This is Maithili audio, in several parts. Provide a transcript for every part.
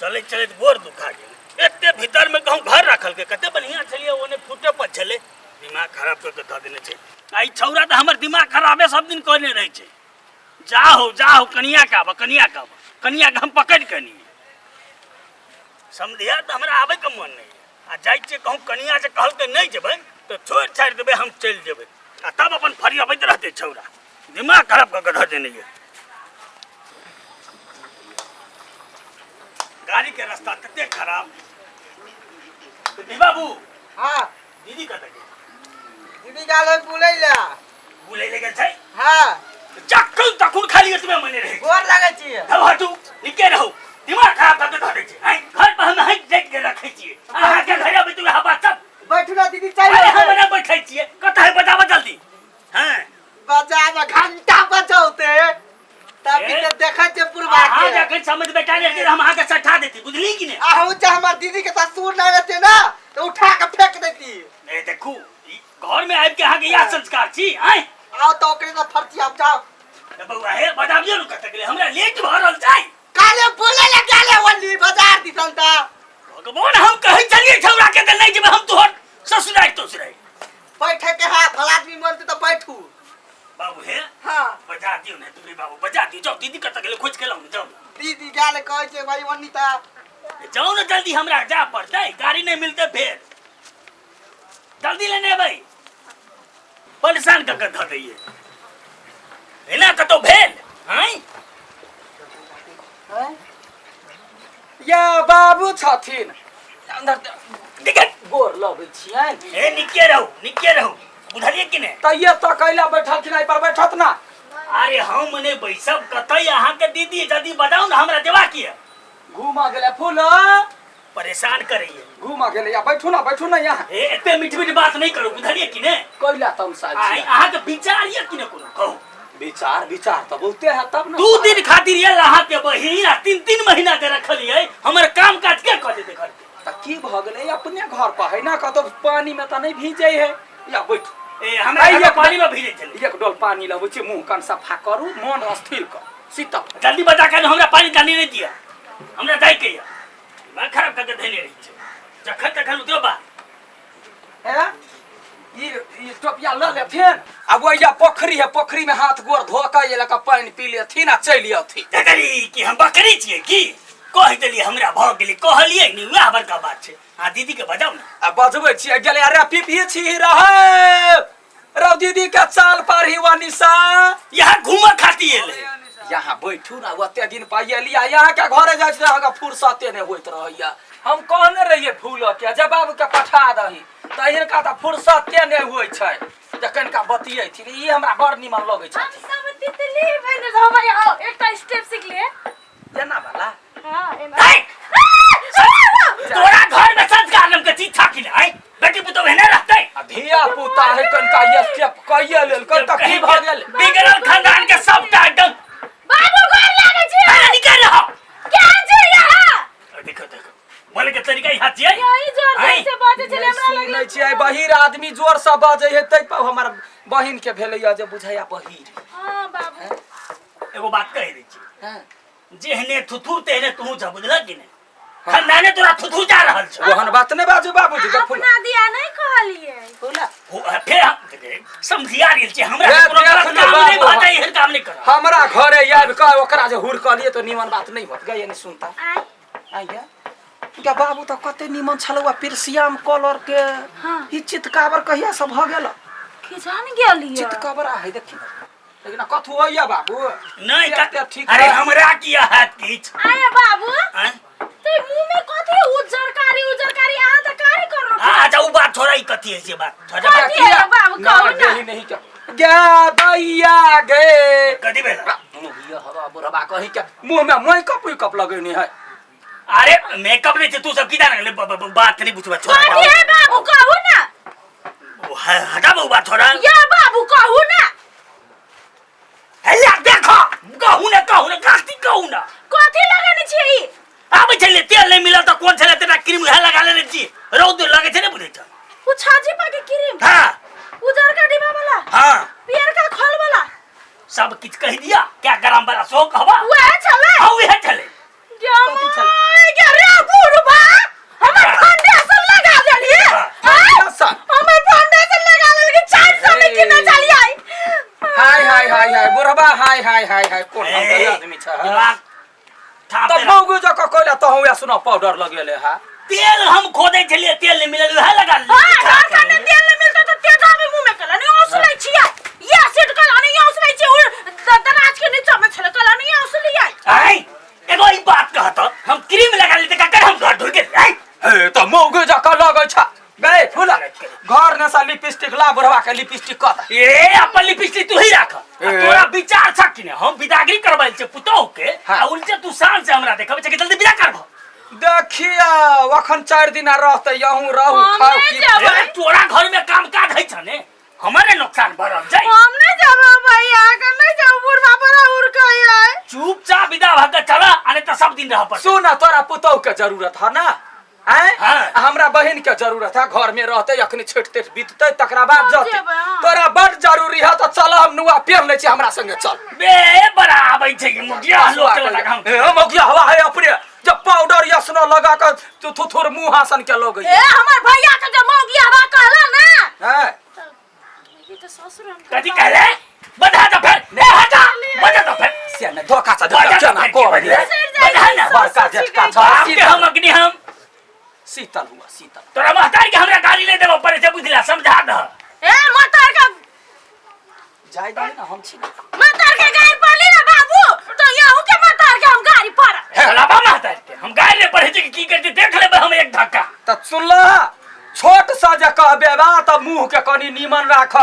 चलैत चलैत गोर दुखा गेल। एते भीतर में कहूँ घर रखल के कते बढ़िया छलिए, ओने फूटे पर छले। दिमाग खराब कर के धऽ देने छै। आ ई छौड़ा तऽ हमर दिमाग खराबे सब दिन कहने रहै छै। जाहो जाहो कनिया के आबऽ, कनिया के आबऽ, कनिया के हम पकड़ि के अनिए। समधिया तऽ हमरा आबै के मन नहि। आ जाइ छियै कहूँ कनिया जे कहलकै नहि जेबै तऽ छोड़ि छाड़ि देबै, हम चलि जेबै। आ तब अपन फरियाबैत रहतै छौड़ा। दिमाग खराब कऽ के धऽ देने ये। गाड़ी के रास्ता तते खराब। पृथ्वी बाबू। हाँ। दीदी कतऽ गेल? दीदी गेल है बुलै लए। बुलै लए गेल छै? हाँ। जखन तखन खाली एतबे मने रहै। गोर लागै छी। धौ हटू, निके रहू। दिमाग खराब कऽ के धऽ दै छै। आँय, घर पर हम हाँकि जाति के रखै छियै। अहाँके घर अबै तऽ वएह बात सब। बैठू ना दीदी, चलि अरे हम एबै। नहि बैठै छियै। कतऽ है बजाबऽ जल्दी। हाँ। बजाबऽ घंटा बजौते। तब ए? भी देखै छियै पुरबा अहाँ के। जखन समझ बैठा लेते हम अहाँके सठा देती, बुझली कि नहि? अहूँ जे हमर दीदी के ससुर नहि रहते ना तऽ उठा के फेंक देती। ए देखू, ई घर में आबि के अहाँके इएह संस्कार छी। आँय? आओ तऽ ओकरे से फर्ची आब जाओ। ए बौआ हे, बजाबियौ ने कतऽ गेलै, हमरा लेट भऽ रहल छै। काले बोले लए गेले ओन्नी बाजार दिसन तऽ। भगवान, हम कहै छलियै छौड़ा के तऽ नहि जेबै हम तोहर ससुरारि तोसुरारि। बैठे के है, भला आदमी मनते तऽ बैठू। बाबू हे। हाँ। बजा दियौ ने तुरी बाबू, बजा दियौ। जाउ दीदी कतऽ गेलै खोज के लाउ ने, जाउ। दीदी गेल कहै छै भाई ओन्नी तऽ। जाउ ने जल्दी, हमरा जा पड़तै, गाड़ी नहि मिलतै फेर। जल्दी लेने अबै। परेशान कऽ के धऽ दैये। एना कतौ भेल? आँय? या बाबू छथिन अंदर। देखे गोर लगै छियनि। ए निके रहू, निके रहू, बुझलियै कि नहि? तैयो तऽ कैला बैठलखिन, एहि पर बैठत ना। अरे हम नहि बैसब कतै, अहाँके दीदी जल्दी बजाउ ने, हमरा देबाक यऽ। घूमा गेलै फूल। परेशान करैये। घूमा गेलै। या बैठू ना, बैठू ना यहाँ। ए एते मीठ मीठ बात नहि करू, बुझलियै कि नहि? कैला तमसा आइ छियै? अहाँके विचार यऽ कि नहि कोनो कहू? विचार विचार तऽ बहुते है तब ने। 2 दिन खातिर ये अहाँके बहिन आ 3-3 महीना के रखलियै, हमर काम काज के कऽ देतै घर के? तऽ की भऽ गेलै, अपने घर पर है ना, कतौ पानी में तऽ नहि भीजै है। या बैठू। ए हमरा आइ घर में एक पानी में भीजै छलै। एक डोल पानी लबै छी, मुँह कान सफा करू, मन स्थिर करू, शीतल। जल्दी बता के हमरा पानी तानी नहि दिअ, हमरा जाइ के यऽ। दिमाग खराब कऽ के धेने रहै छै जखन तखन उतरो बा। हैं? ई टोपिया लऽ लेथिन आ ओहिया पोखरी है, पोखरी में हाथ गोर धो के ये लऽ पानि पी लेथिन आ चलि अथिन। देखली कि हम बकरी छियै की? कहि देलियै हमरा भऽ गेलै, कहलियै नहि, वएह बड़का बात छै। आ दीदी के बजाउ ने। आ बजबै छियै गेलै। अरे पीपी छी रहे रौ दीदी के चाल पारही वा निशा। यहाँ घूमऽ खातिर एलै। यहाँ बैठू ना, ओते दिन पाइ एलियै, यहाँ के घरे जाइ छी अहाँके फुर्सते नहि होइत रहैया। हम कहने रहियै फूल के जे बाबू के पठा दही, तऽ हिनका तऽ फुर्सते नहि होइ छै जे कनिका बतियेथिन। ई हमरा बड़ निमन लगै हम छथिन। सब तितली बनि रहबै। आओ एकटा स्टेप सीख लिए। एना वाला? हाँ, एना। हे! तोरा घर में संस्कार नाम के चीज था कि नहीं? बेटी पुतोह एहने रहतै? आ धिया पुता है कनिका स्टेप कहिए लेल कनिका की भऽ गेल? बिगड़ल खानदान के सबटा एकदम। बाबू गोर लागै छी। अरे निकल रहो। के छी यहाँ? देखो देखो, बोले के तरीका यहाँ छियै। यही जोर जोर से बाजै छलै, हमरा सुनै लगलै छियै बहिर आदमी जोर से बाजै है, तै पर हमर बहिन के भेलैया जे बुझैया बहिर। हाँ बाबू। एगो बात कहि दै छी, जेहने थुथुर तेहने तू छ, बुझलक कि नहि? खानदाने तोरा थुथुर जा रहल छौ। ओहन बात नहि बाजू बाबूजी। अहाँ अपना दिया नहि कहलियै। फेर हम समझिया गेल छी, हमरा ए, कोनो देख गलत लियौ काम नहि बाबू। भऽ जाइ, एहन काम नहि करब। हमरा घरे आबि कऽ ओकरा जे हुड़कलियै तऽ निमन बात नहि होत गए, नहि सुनता। आइ आइया गे बाबू तऽ कते निमन छलौ आ पिरसियाम कलर के। हाँ। ई चितकाबर कहिया से भऽ गेल? की जान गेलियै। चितकबरा है देखी, लेकिन कथू होइया बाबू? नहीं एते ठीक अरे है। हमरा किया हैत किछ? आये बाबू। आँय? ते मुंह में कथी उज्जर कारी उज्जर कारी, अहाँ तऽ कारी करलो। हाँ, अच्छा उ बात छोड़ा, ई कथी है से बात छोड़ा। कथी है बाबू, कहू ना। नहीं नहीं क्या गे दैया गे। कथी भेल? मुँह हवा बुढ़वा कही के मुँह में मेकअप वेकअप लगेने है। अरे मेकअप नहीं छै, तू सब की जाने गेलै, बात नहीं बुझबा, छोड़ा। कथी है बाबू कहू ना। हटा बहु बात छोड़ा। या बाबू कहू ना। हैया देखो, कहू ना, कहू ना, कथी कहू ना? कथी लगेने छियै ई? आबै छलै तेल नहि मिलल तऽ कोन छलै तेना क्रीम उएह लगा लेने छी, रौद लगै छै, नहि बुझै छ? उ छाजी पा के क्रीम? हाँ। उजरका डिब्बा वाला? हाँ। पियरका खोल वाला? सब किछु कहि दिया, क्या ग्राम वाला सेहो कहबा? उएह छलै। हाँ, उएह छलै। गे माय, गे थाप तऽ देला। मौगी जकाँ कहले तऽ हम सुना पाउडर लगेले है तेल हम खोदै छलियै तेल नहि मिलल उएह लगा लेलियै। हां घर का ने तेल नहीं मिलता तो तेजा भी मुंह में कला नहीं ओसलै छियै ये सेट कला नहीं ओसलै छियै उ दराज के नीचा में छले कला नहीं ओसलियै आय एगो ई बात कहत हम क्रीम लगा लेते ककर हम घर ढुक गेल आय हे तऽ मौगी जकाँ लगै छ गए फूला घर ने सा लिपस्टिक ला बुढ़वा के लिपस्टिक कऽ दे ए अपन लिपस्टिक तू ही राख आ ए। तोरा विचार छ कि ने हम विदागरी करबै छै पुतोह के हाँ। आ उल्टे तू शान से हमरा देखबै छै कि जल्दी विदा करबो देखियौ अखन 4 दिना रहतै अहूँ रहू हम खाउ नहि की जेबै। ए, तोरा घर में काम काज है छ ने हमारे नुकसान भरल जाय हम नहीं जाबो भैया के नहीं जाबो बुढ़वा बड़ा उड़ गई है चुपचाप विदा भऽ के चला आ नहीं तऽ सब दिन रह पड़तै सुन तोरा पुतोह के जरूरत है ना आँय? हाँ। आ हमरा बहिन के जरूरत है घर में रहते अखनी छठि तेठ बीतते तकरा बाद हम जते जेबै, हाँ। तोरा बड़ जरूरी है तो चल हम नुआ पेन लै छी हमरा संगे चल बे बड़ा आबै छै ई मुखिया लोक के लगा हम ए, मौगिया हवा है अपने जब पाउडर यसनो लगा के तू थुथुर मुंह हासन के लगे ए हमर भैया के जे मौगी हवा कहला ना हैं ये तो ससुर हम कथी कहले बधा दे फेर ए हटा बधा दे फेर से ने धोखा से बधा धोखा दे ना फेर को की बजले? बधा ना बड़का झटका छ बाप के हम अग्नि हम शीतल हुआ शीतल तोरा महतारी के हमरा गाली नहीं देबो पड़े छै बुझला समझा दह ए मतार के जाय दे ना हम छी ना मतार के गाड़ी पड़ली ना बाबू तो यहू के मतार के हम गाड़ी पड़ सलाबा महतारी के हम गाली नहीं पड़े छै कि की करते देख लेबै हम एक धक्का त सुनला छोट सा जे कहबे बा त मुंह के कनी नीमन राख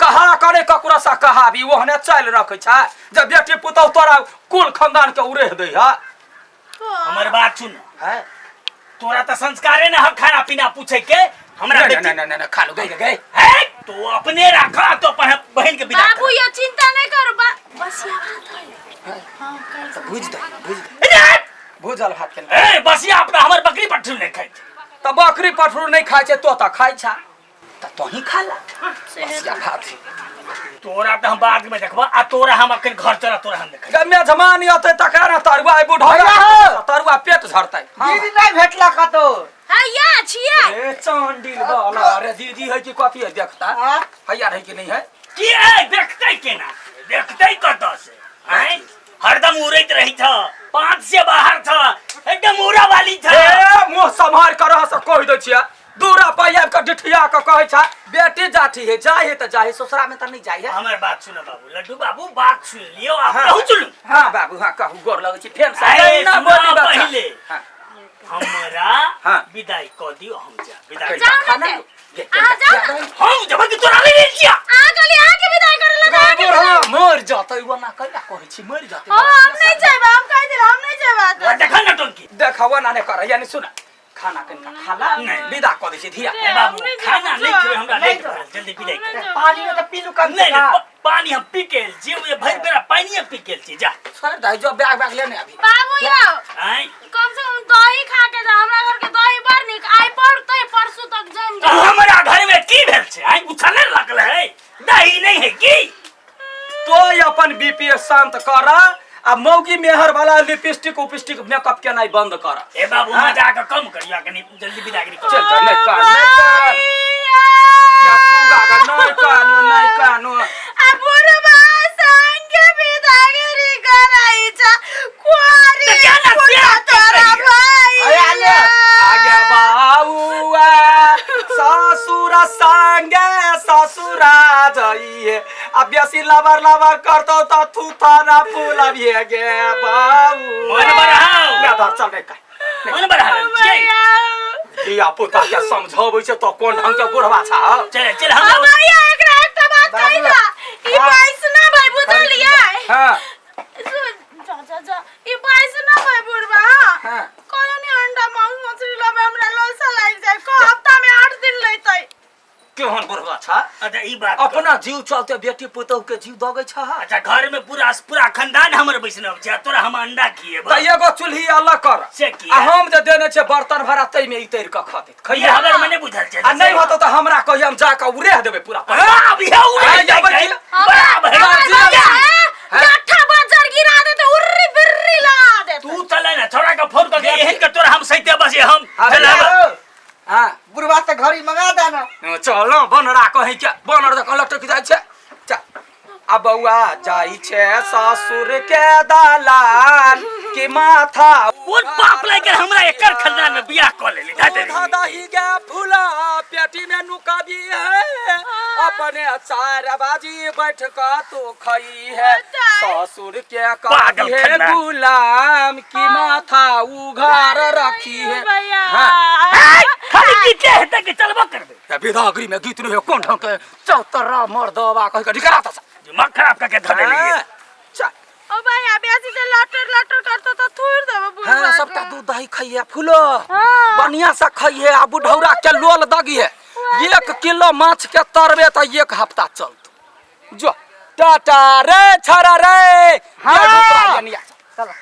कहा करे ककरो सा कहाबी ओहने चल रखे छै जब बेटी पुतहु तोरा कुल खानदान के उरेह दै है हमर बात सुन है तोरा त संस्कारे ना हम खाना पीना पूछे के हमरा नहीं बेटी नहीं नहीं नहीं खा लो गए गए है तो अपने राख तो अपन बहन के बिना बाबू ये चिंता नहीं करो बा बस ये बात है हां कल त भुज दे भुज दे भुजल भात के ए बसिया अपना हमर बकरी पट्ठू नहीं खाइ छै त बकरी पठरू नहीं खाइ छै तोता खाइ छै त तोही खा ला बसिया भात तोरा त हम बाद में देखबा आ तोरा हम अखन घर चला तोरा हम देखब गम्य जमानी अतै तकरा ने तरुआ आई बुढ़ा भैया हो। तरुआ पेट झड़तै दीदी नहीं भेटला कतौ हैया छियै ए चांडिल वाला अरे दीदी है कि कथी है देखता हाँ? हैया रहे कि नहीं है की ए देखतै केना देखतै कतऽ से आँय हरदम उड़ैत रहै छ पाँच से बाहर छ एकदम उड़ा वाली छ ए मुंह सम्हार कर रह से कहि दै छियै दूरा पर आबि कऽ डिठिया कऽ कहै छ बेटी जाठी है जाय है तऽ जाय है ससुरा में तऽ नहीं जाय है हमर बात सुन बाबू लड्डू बाबू बात सुन लियो आप हाँ। कहू चलू हाँ बाबू हाँ कहू गोर लगै छी फेर से अरे, ना सुना बोली बच्चा। पहिले। हाँ, हमरा हाँ। विदाई कऽ दियो हम जा विदाई जाओ ना खाना ते। गे, अहाँ जाओ ना। हम जब कि तोरा ले छिया अहाँ कहलियै अहाँके विदाई करे लगा बाबू हाँ मर जतै ओना कैला कहै छी मर जतै हाँ हम नहीं जेबै हम कहि देल हम नहीं जेबै देखा न टोनकी देखा ओना नहि कर यानी सुन खाना कनिका खा ला नहीं। विदा कऽ दै छी धिया ए बाबू नहीं खाना नहीं खेबै हमरा नहीं लेट भऽ गेल जल्दी विदाई कर पानी में तो पी लू कम से नहीं नहीं कम पानी हम पी के आयल छी मुझे भरि बेरा पानिए पी के आयल छी जा छोड़ दे जो बैग बैग लेने अभी बाबू यौ आँय कम से कम दही खा के जा हमरा घर के दही बड़ नीक आइ पड़तै परसू तक जम जाए हमरा घर में की भेल छै आँय उछले लगल है दही नहीं है की तो अपन बीपी शांत कर आ मौगी मेहर वाला लिपस्टिक उपिस्टिक मेकअप केनाइ बंद कर ए बाबू हाँ। मजाक कम करियो कनी जल्दी विदागरी कर चल चल नहीं कर नहीं कर या सुगा का नहीं कानू नहीं कानू आ बुढ़बा संगे विदागरी कराई छ कुआरी तऽ केना फुटा से तोरा करियै? भाई अरे आले। आगे बाबुआ ससुर संगे ससुरा जाइए आ बेसी लबर लबर करतौ त थूथाना फूलबिए गे बाबू मन बढ़ाओ। ना धर चल रे का मन बढ़ा रहल छियै धिया पुता के समझाबै छै तो कोन ढंग के बुढ़वा छ हौ? चल चल हम भैया एकरा एकटा बात कहि बाबू। दा ई हाँ। पैस ना भाई बुझलियै हाँ सुन जा जा जा ई पैस ना भाई बुढ़बा हाँ। कोनो नि अंडा मांस मछली लबे हमरा ललसा लागि जाय क हफ्ता में 8 दिन लेतै केहन बुढ़वा छ अच्छा ई बात कह। अपना जीव चलते बेटी पुतोह के जीव दगै छ अच्छा घर में पूरा पूरा खानदान हमर वैष्णव छै आ तोरा हम अंडा खिएब त एगो चूल्ही अलग कर से किया? आ हम जे देने छै बर्तन भाड़ा तै में उतरि कऽ खतै ये खइया हमर मने बुझल छै आ नहि होतौ तऽ हमरा कहिया हम जा कऽ उरेह देबै पूरा परिवार। हाँ, अब इहे उड़ै हाँ, छै, अबै छी। बराबर हमर जी, भैया, हाँ। लट्ठा बजर गिरा देते उर्री बिर्री लगा देते तू चले ना छोरा के फोन करके एहन के तोरा हम सैते बस हम हाँ, चलाब हाँ बुढ़वा से घड़ी मंगा देना चल न बनरा कहीं के बनर जकाँ लटक जाइ छै चल आ बौआ जाइ छै ससुर के दलान कि माथा कोन पाप लागि गेल हमरा एकर खानदान में बियाह कऽ लेली धऽ देली। दूध दही के फूला पेटी में नुकाबी है अपने चार बाजी बैठ कर तो खई है ससुर के पागल कभी है खानदान। गुलाम की माथा उघार रखी है भैया हाँ। ऐ, खाली गीते हेतै कि चलबो करबै या विदागरी में गीत नहीं है कौन ढंग के चौतरा मर्दवा कह के ढिकरा ता दिमाग खराब करके धऽ देली चल ओ भैया बेसी जे लटर लटर करतो तो थूर देबो बुढ़वा हाँ के। सबटा दूध दही खइहे फूलो हाँ। बढ़िया से खइहे आ बुढ़ौरा के लोल दगिहे 1 किलो माछ के तरबे तो एक हफ्ता चलतो जो टाटा रे छरा रे हाँ। ये ढोकरा ये निया। चलो।